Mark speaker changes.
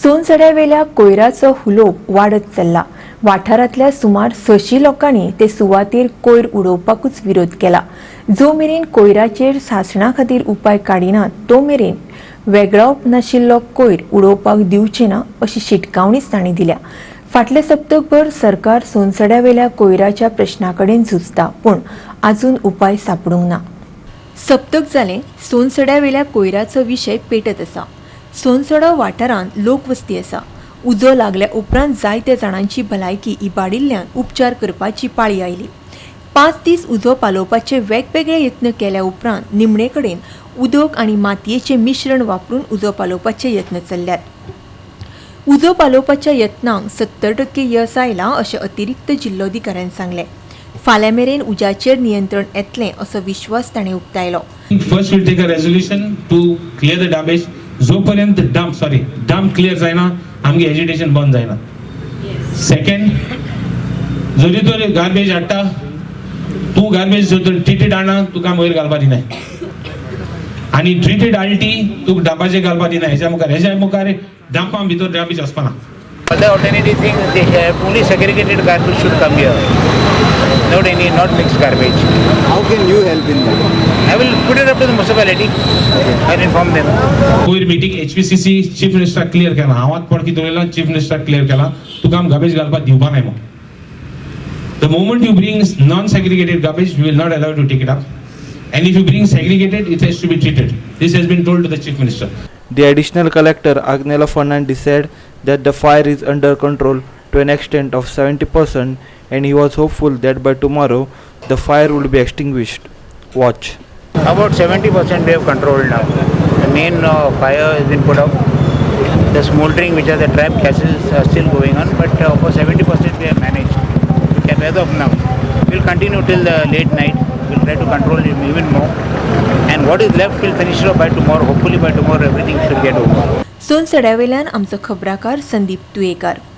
Speaker 1: सोनसड्यावेल्या कोयराचो हुलोप वाडत चल्ला. वाठारांतल्या सुमार 600 लोकांनी ते सुवातेर कोयर उडोवपाकूच विरोध केला. जो मेरेन कोयराचेर सासणा खातीर उपाय काडिना तो मेरेन वेगळावप नाशिल्लो कोयर उडोवपाक दिवचे ना अशी शिटकावणीच तांणी दिल्या. फाटले सप्तकभर सरकार सोनसड्यावेल्या कोयराच्या प्रश्ना कडेन झुजता, पूण अजून उपाय सापडूंक ना. सप्तक जालें सोनसड्यावेल्या कोयराचो विशय पेटत आसा. सोनसडो वाठारांत लोकवस्ती आसा. उजो लागल्या उपरांत जायत्या जाणांची भलायकी इबाडिल्ल्यान उपचार करपाची पाळी आयली. 5 दीस उजो पालोवपाचे वेगवेगळे यत्न केल्या उपरांत निमणे कडेन उदक आनी मातयेचें मिश्रण वापरून उजो पालोवपाचे यत्न चल्ल्यात. उजो पालोवपाच्या यत्नांक 70% येस आयलां अशें अतिरिक्त जिल्लोधिकाऱ्यान सांगलें. फाल्यां मेरेन उज्याचेर नियंत्रण येतलें असो विश्वास ताणें उक्तायलो.
Speaker 2: First we'll take a resolution to clear the damage. जोपर्यंत डंप, सॉरी, डंप क्लियर जायना, आमगे एजिटेशन बंद जायना. सेकंड, जरी तर गार्बेज हाडटा तूं, गार्बेज जर तर ट्रिटेड हाडना, तुका वयर घालपा दिनाय आनी ट्रिटेड हाडली ती तुका डंपाचेर घालपा दिना. हेज्या मुखार डंपा भितर garbage वचपाना.
Speaker 3: Other alternative thing, they have only segregated garbage should come here. Not any, not mixed garbage.
Speaker 4: How can you help in that?
Speaker 3: I will put it up to the municipality and inform them.
Speaker 2: पयर meeting एचपीसीसी chief मिनिस्टराक clear केला. हांव आतां पण कितें उलयलां, chief मिनिस्टराक clear केला, तुका आम garbage घालपाक दिवपा नाय म्हूण. The moment you bring non-segregated garbage, we will not allow you to take it up. And if you bring segregated, it has to be treated. This has been told to the Chief Minister.
Speaker 5: The additional collector Agnelo Fernandez said that the fire is under control to an extent of 70% and he was hopeful that by tomorrow the fire would be extinguished. Watch.
Speaker 3: About 70% we have controlled now. The main fire has been put out. The smoldering, which are the trap gases, are still going on, but for 70% we have managed. We have as of now. We'll continue till the late night. We'll try to control it even more. And what is left, we'll finish it off by tomorrow. Hopefully by tomorrow everything should get over.
Speaker 1: सोनसड्यावेल्यान आमचो खबराकार संदीप तुयेकार.